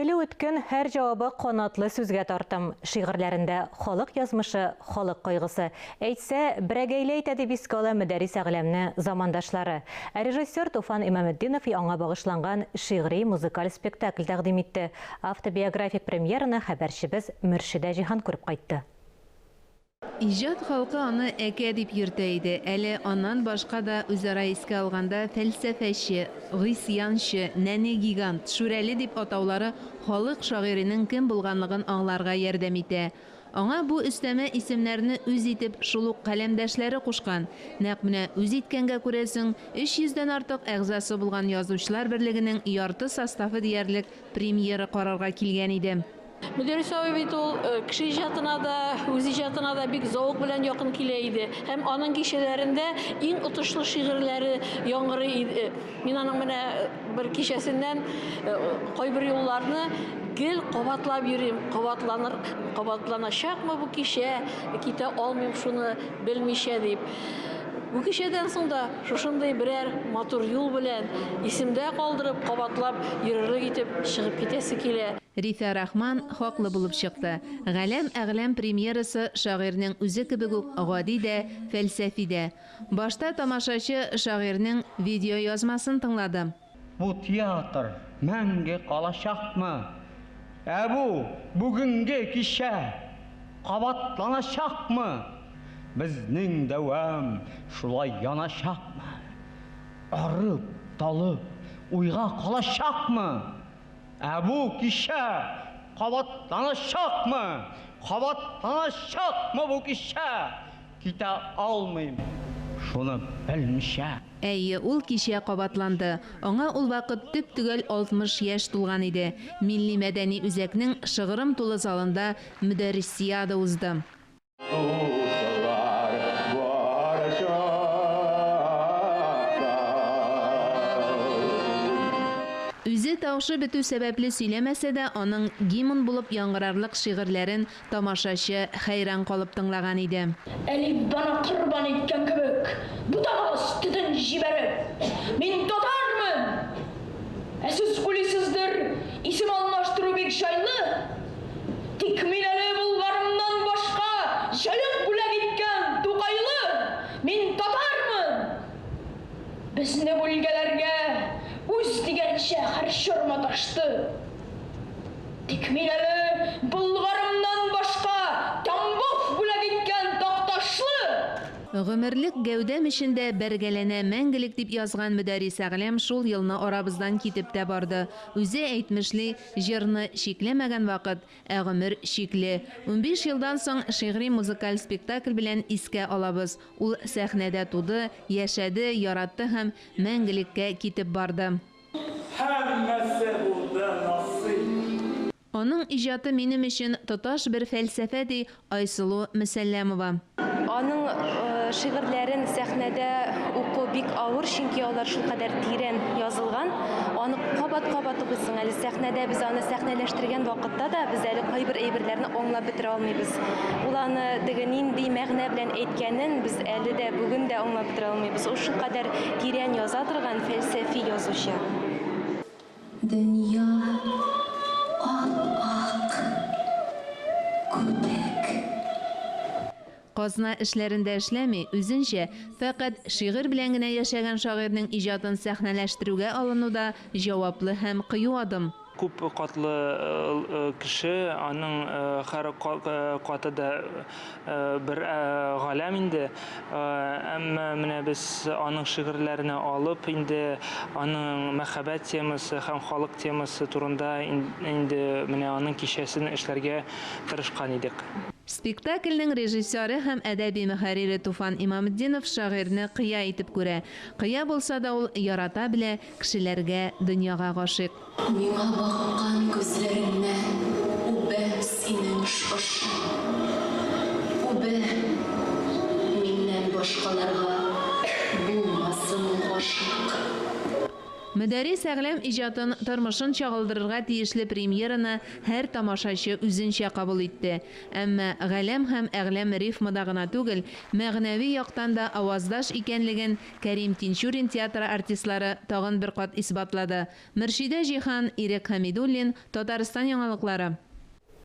Теле үткен, һәр җавабы канатлы сүзгә тартым. Шигырьләрендә халык язмышы, халык кайгысы. Әйтсә, берәгәйле әйтә дип искә ала Мөдәррис Әгъләмне замандашлары. Ә режиссер Туфан Имаметдинов аңа багышланган шигъри-музыкаль спектакль тәкъдим итте. Автобиографик премьераны хәбәрчебез Мөршидә Җиһан күреп кайтты. Иҗат халкы аны әкә дип йөртә иде. Әле аннан башка да үзара искә алганда фәлсәфәче, гыйсъянчы, нәни гигант, Шүрәле дип атаулары халык шагыйренең кем булганлыгын аңларга ярдәм итә. Аңа бу өстәмә исемнәрне үз итеп шул ук каләмдәшләре кушкан. Нәкъ менә үз иткәнгә күрәсең, 300 дән артык әгъзасы булган Язучылар берлегенең ярты составы диярлек премьера карарга килгән иде. Мөдәррис абый бит ул кеше иҗатына да, үз иҗатына да бик зәвык белән якын килә иде. Һәм аның кичәләрендә иң отышлы шигырьләре яңгырый иде. Мин аның менә бер кичәсеннән кайбер юлларны гел кабатлап йөрим. Кабатланыр, кабатланачакмы бу кичә, китә алмыйм шуны белмичә дип. Бу кичәдән соң да шушындый берәр матур юл белән исемдә калдырып, кабатлап йөрерлек итеп чыгып китәсе килә. Рифә Рахман хаклы булып чыкты. Галәм әгъләм премьерасы шагыйрьнең үзе кебек үк гади дә, фәлсәфи дә. Башта тамашачы шагыйрьнең видеоязмасын тыңлады. Бу театр мәңге калачакмы? Ә бу бүгенге кичә кабатланачакмы? Безнең дәвам шулай яначакмы? Арып, талып, уйга калачакмы? Ә бу кичә кабатланачакмы? Кабатланачакмы бу кичә? Китә алмыйм, шуны белмичә. Әйе, ул кичә кабатланды. Аңа ул вакыт төп-төгәл 60 яшь тулган иде. Милли мәдәни үзәкнең шыгрым тулы залында Мөдәрриссиада узды. Дуслар бар чакта. Үзе тавышы бетү сәбәпле сөйләмәсә дә, аның гимн булып яңгырарлык шигырьләрен Тамашачы хәйран калып тыңлаган иде. Әлифбаны корбан иткән кебек, бутамагыз төтен җибәреп! Мин татармын! Ә сез уйлыйсыздыр, исем алмаштыру бик җайлы. Тик мин әле Болгарымнан башка җаек бүләк иткән Тукайлы! Мин татармын! Безне бүлгәләргә үз дигәнчә һәр чор маташты. Тик мин әле Болгарымнан башка Тамбов бүләк иткән Такташлы! Гомерлек гәүдәм эчендә бәргәләнә мәңгелек дип язган Мөдәррис Әгъләм шул елны арабыздан китеп тә барды. Үзе әйтмешли, җырны чикләмәгән вакыт, ә гомер чикле. 15 елдан соң шигъри-музыкаль спектакль белән искә алабыз. Ул сәхнәдә туды, яшәде, яратты һәм мәңгелеккә китеп барды. Һәммәсе булды насыйп. Аның иҗаты минем өчен тоташ бер фәлсәфә, ди Айсылу Мөсәлләмова. Аның шигырьләрен сәхнәдә уку бик авыр, чөнки алар шулкадәр тирән язылган. Аны кабат-кабат укыйсың әле. Сәхнәдә без аны сәхнәләштергән вакытта да без әле кайбер әйберләрне аңлап бетерә алмыйбыз. Ул аны теге нинди мәгънә белән әйткәнен без әле дә, бүген дә аңлап бетерә алмыйбыз. Ул шулкадәр тирән яза торган фәлсәфи язучы. Дөнья ап-ак күбек. Казна эшләрендә эшләми, үзенчә, фәкать шигырь белән генә яшәгән шагыйрьнең иҗатын сәхнәләштерүгә алыну да җаваплы һәм кыю адым. Күп катлы кеше, аның һәр каты да бер галәм инде. Әмма менә без аның шигырьләренә алып, инде аның мәхәббәт темасы һәм халык темасы турында инде менә аның кичәсен эшләргә тырышкан идек. Спектакльнең режиссеры һәм әдәби мөхәррире Туфан Имаметдинов шагыйрьне кыя итеп күрә. Кыя булса да ул ярата белә, кешеләргә, дөньяга гашыйк. Миңа баккан күзләреңнән үбәм синең шушы. Үбәм, миннән башкаларга булмасын гашыйк. Мөдәррис Әгъләм иҗатын, тормышын чагылдырырга тиешле премьераны һәр тамашачы үзенчә кабул итте. Әмма Галәм һәм Әгъләм рифмада гына түгел, мәгънәви яктан да аваздаш икәнлеген Кәрим Тинчурин театры артистлары тагын бер кат исбатлады. Мөршидә Җиһан, Ирек Хәмидуллин, Татарстан яңалыклары.